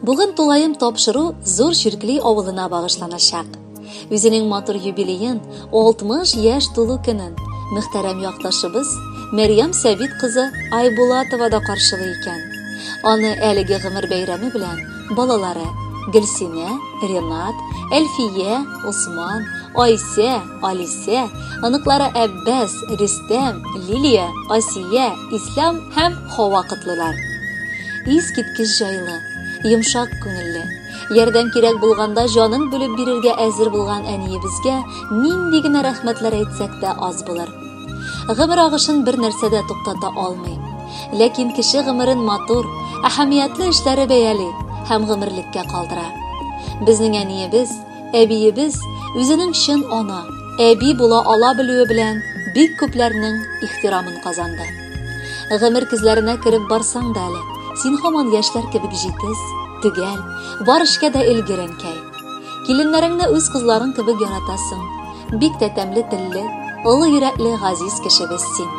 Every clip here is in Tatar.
Бүген тулаем тапшыру Зур Чиркли авылына багышланачак. Үзенең матур юбилеен, 60 яшь тулу көнен, мөхтәрәм якташыбыз Мәрьям Сәбит кызы Айбулатова да каршылый икән. Аны әлеге гомер бәйрәме белән балалары Гөлсинә, Ренат, Әлфия, Усман, Айсә, Алисә, оныклары Әббәс, Рөстәм, Лилия, Асия, Ислам һәм Хава котлыйлар. Искиткеч җайлы, йомшак күңелле, ярдәм кирәк булганда җанын бүлеп бирергә әзер булган әниебезгә нинди генә рәхмәтләр әйтсәк тә аз булыр. Гомер агышын бер нәрсә дә туктата алмый. Ләкин кеше гомерен матур, әһәмиятле эшләре бәяли һәм гомерлеккә калдыра. Безнең әниебез, әбиебез үзенең чын ана, әби була ала белүе белән бик күпләрнең ихтирамын казанды. Гомер көзләренә кереп барсаң да әле, син һаман яшьләр кебек җитез, төгәл, бар эшкә дә өлгер, әнкәй. Киленнәреңне үз кызларың кебек яратасың. Бик тә тәмле телле, олы йөрәкле газиз кешебез син.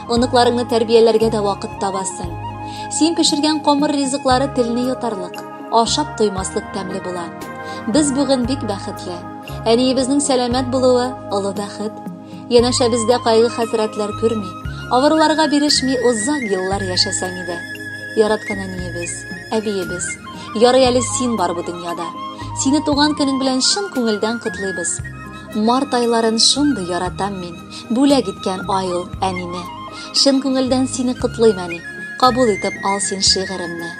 Оныкларыңны тәрбияләргә дә вакыт табасың. Син пешергән камыр ризыклары телне йотарлык, ашап туймаслык тәмле була. Без бүген бик бәхетле. Әниебезнең сәламәт булуы олы бәхет. Янәшәбездә кайгы-хәсрәтләр күрми, авыруларга бирешми озак еллар яшәсәң иде. Яраткан әниебез, әбиебез, ярый әле син бар бу дөньяда. Сине туган көнең белән чын күңелдән котлыйбыз. Март айларын шундый яратам мин, бүләк иткән ай ул әнине. Чын күңелдән сине котлыйм, әни, кабул итеп ал син шигыремне.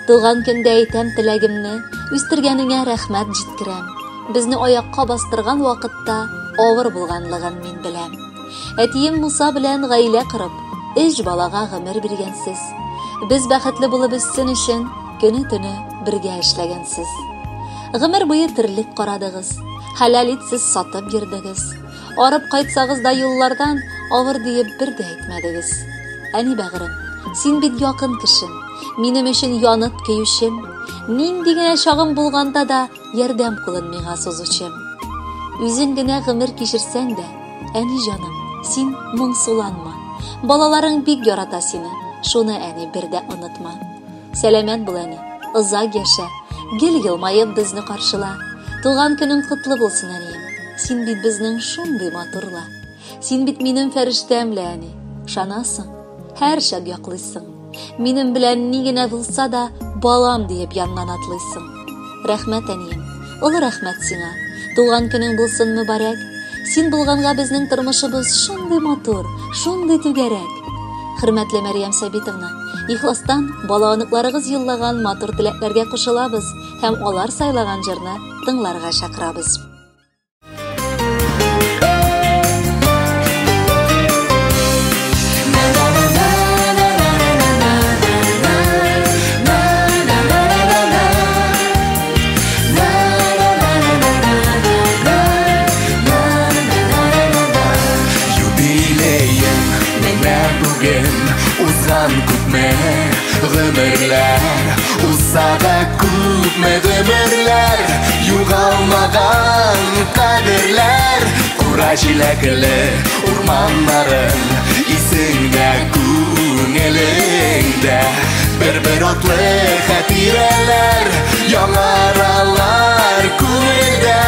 Туган көндә әйтәм теләгемне, үстергәнеңә рәхмәт җиткерәм. Безне аякка бастырган вакытта авыр булганлыгын мин беләм. Әтием Муса белән гаилә корып, өч балага гомер биргәнсез. Без бәхетле булып үссен өчен көне-төне бергә эшләгәнсез. Гомер буе терлек карадыгыз, хәләл итсез сатып йөрдегез. Арып кайтсагыз да юллардан авыр диеп бер дә әйтмәдегез. Әни бәгырем, син бит якын кешем, минем өчен янып көючем. Нинди генә чагым булганда да ярдәм кулын миңа сузучым. Үзең генә гомер кичерсәң дә, әни җаным, син моңсуланма. Балаларың бик ярата сине, шуны әни бер дә онытма. Сәламәт бул, әни, озак яшә, гел елмаеп безне каршыла. Туган көнең котлы булсын, әнием. Син бит безнең шундый матурла. Син бит минем фәрештәм лә, әни. Ышанасың, һәрчак яклыйсың. Минем белән ни генә булса да, балам диеп яннан атлыйсың. Рәхмәт, әнием, олы рәхмәт сиңа. Туган көнең булсын мөбарәк. Син булганга безнең тормышыбыз шундый матур, шундый түгәрәк. Хөрмәтле Мәрьям Сәбитовна, ихластан бала оныкларыгыз юллаган матур теләкләргә кушылабыз һәм алар сайлаган җырны тыңларга чакырабыз. Юбилеем менә бүген узган күпме гомерләр, узса да күпме гомерләр, югалмаган кадерләр. Кура җиләкле урманнарың исеңдә, күңелеңдә. Бер-бер атлы хатирәләр яңаралар күңелдә.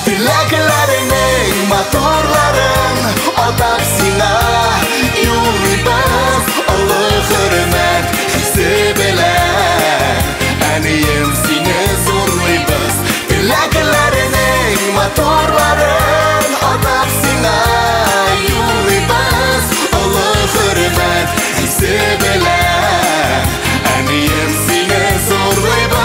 Теләкләреңнең матурларын атап сиңа юллыйбыз, олы хөрмәт хисе белән. Әнием, сине зурлыйбыз. Теләкләреңнең матурларын атап сиңа юллыйбыз, олы хөрмәт хисе белән. Әнием, сине зурлыйбыз.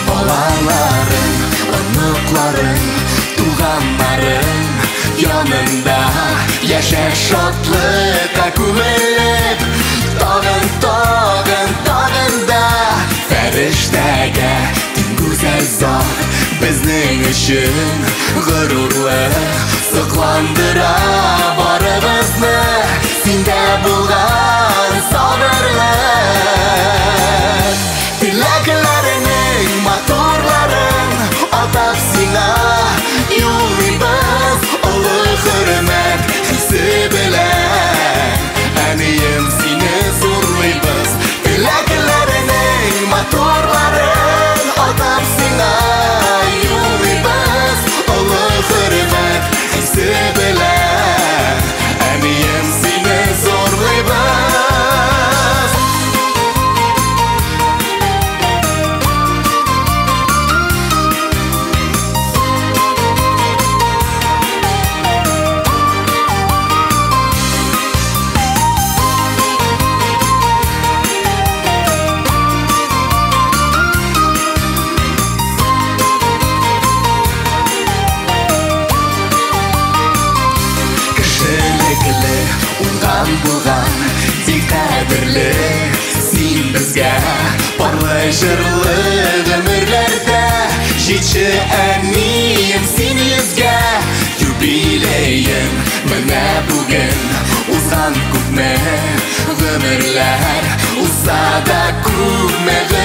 Балаларың, оныкларың, туганнарың янында яшә шатлыкка күмелеп, тагын, тагын, тагын да фәрештәгә тиң гүзәл зат, безнең өчен горурлык, сокландыра барыбызны синдә булган сабырлык. Теләкләреңнең матур булган, тик кадерле син безгә. Парлы җырлы гомерләрдә җитче, әнием, син йөзгә. Юбилеең менә бүген, узган күпме гомерләр, узса да күпме.